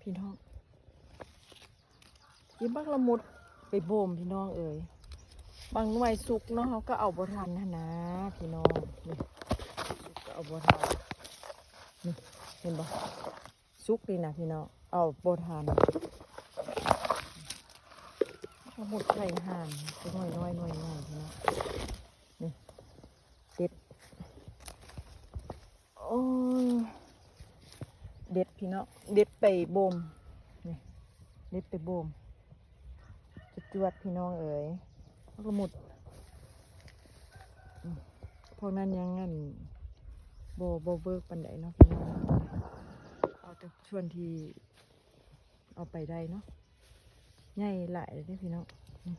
ພີ່ນ້ອງ ເກັບບັກລະມຸດໄປບົ່ມພີ່ນ້ອງເອີຍ. ບາງໜ່ວຍສຸກເນາະ ເຮົາກໍເອົາບໍ່ທັນຫັ້ນນະພີ່ນ້ອງ. ນີ້ ສຸກກໍເອົາບໍ່ທັນ. ນີ້ ເຫັນບໍ່? ສຸກນີ້ນະພີ່ນ້ອງ ເອົາບໍ່ທັນ. ລະມຸດໄຂ່ຫ່ານ ໜ່ວຍນ້ອຍ ໜ່ວຍໃຫຍ່ພີ່ນ້ອງ. ນີ້ ເດັດ ໂອ້ຍ ເດັດພີ່ນ້ອງ ເດັດໄປບົ່ມ. ນີ້ ເດັດໄປບົ່ມ ຈວດໆ ພີ່ນ້ອງເອີຍ. ບັກລະມຸດ ອືມ ພວກນັ້ນຍັງ ອັນ ບໍ່ ບໍ່ເວີກປານໃດເນາະພີ່ນ້ອງ. ເອົາແຕ່ສ່ວນທີ່ເອົາໄປໄດ້ເນາະ ໃຫຍ່ຫຼາຍເດ້ພີ່ນ້ອງ. ອືມ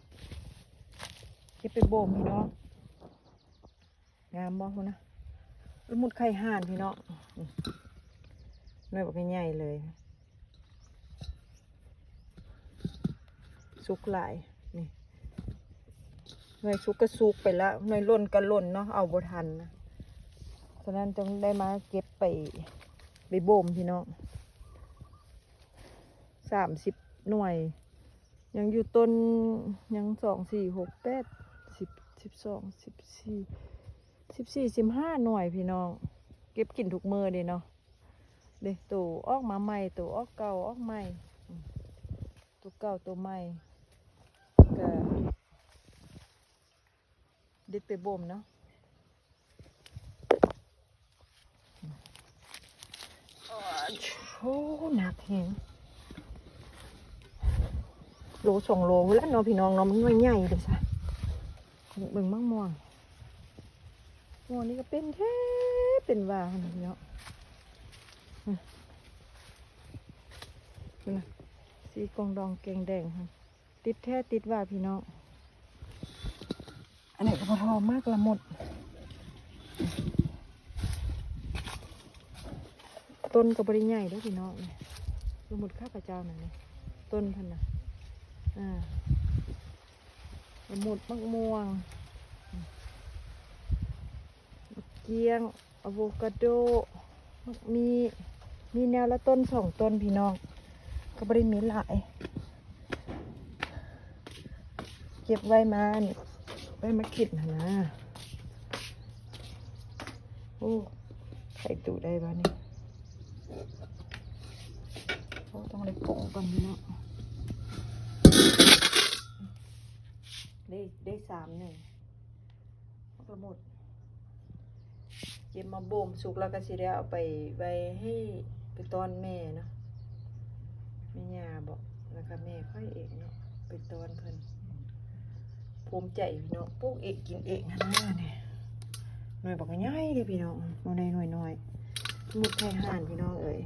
ເກັບໄປບົ່ມພີ່ນ້ອງ. ງາມບໍ່ພຸ້ນນະ? ລະມຸດໄຂ່ຫ່ານພີ່ນ້ອງ. ອືມ ໜ່ວຍບັກໃຫຍ່ເລີຍ ສຸກຫຼາຍ. ນີ້ ໜ່ວຍສຸກກໍສຸກໄປລະ ໜ່ວຍຫຼົ່ນກໍຫຼົ່ນເນາະ ເອົາບໍ່ທັນນະ. ສະນັ້ນຈຶ່ງໄດ້ມາເກັບໄປ ໄປບົ່ມພີ່ນ້ອງ. ສາມສິບໜ່ວຍ ຍັງຢູ່ຕົ້ນ ຍັງ ສອງ ສີ່ ຫົກ ແປດ ສິບ ສິບສອງ ສິບສີ່ ສິບສີ່ ສິບຫ້າໜ່ວຍພີ່ນ້ອງ. ເກັບກິນທຸກມື້ເດ້ເນາະ. ເດ້ ໂຕອອກມາໃໝ່ ໂຕອອກເກົ່າອອກໃໝ່ ອືມ ໂຕເກົ່າໂຕໃໝ່ ກະເດັດໄປບົ່ມເນາະ. ໂອ້ ໜັກແຮງ ໂລສອງໂລພຸ້ນລະເນາະພີ່ນ້ອງເນາະ. ມັນໜ່ວຍໃຫຍ່ເດ້ຊະ. ເບິ່ງໝາກມ່ວງ ໝ່ວງນີ້ກໍເປັນແທ້ເປັນວ່າຫັ້ນເນາະ. ນີ້ນະ ສີກອງດອງແກງແດງຫັ້ນ ຕິດແທ້ຕິດວ່າພີ່ນ້ອງ. ອັນນີ້ກໍບໍ່ທໍ່ ໝາກລະມຸດ ຕົ້ນກໍບໍ່ໄດ້ໃຫຍ່ເດ້ພີ່ນ້ອງ. ນີ້ລະມຸດຂ້າພະເຈົ້ານັ້ນ ນີ້ຕົ້ນເພິ່ນນະ ອ່າ ລະມຸດ ໝາກມ່ວງ ໝາກກ້ຽງ ອາໂວກາໂດ ໝາກມີ້ ມີແນວລະຕົ້ນສອງຕົ້ນພີ່ນ້ອງ ກໍບໍ່ໄດ້ມີຫຼາຍ ເກັບໄວ້ມາ ອັນ ໄວ້ມາກິນຫັ້ນນະ. ໂອ້ ໄຂຕູ້ໄດ້ບາດນີ້. ໂອ້ ຕ້ອງໄດ້ປົງກ່ອນພີ່ນ້ອງ. ໄດ້ ໄດ້ສາມໜ່ວຍ ໝາກລະມຸດ ເກັບມາບົ່ມສຸກແລ້ວກໍຊິໄດ້ເອົາໄປໄວ້ໃຫ້ ໄປຕ້ອນແມ່ເນາະ ແມ່ຍ່າບໍ ແລ້ວກໍແມ່ຂ້ອຍເອງເນາະ ໄປຕ້ອນເພິ່ນ. ພູມໃຈເນາະ ປູກເອງກິນເອງຫັ້ນນະ. ນີ້ໜ່ວຍບັກໃຫຍ່ເດ້ພີ່ນ້ອງ ໜ່ວຍນ້ອຍ ໝົດໄຂ່ຫ່ານພີ່ນ້ອງເອີຍ.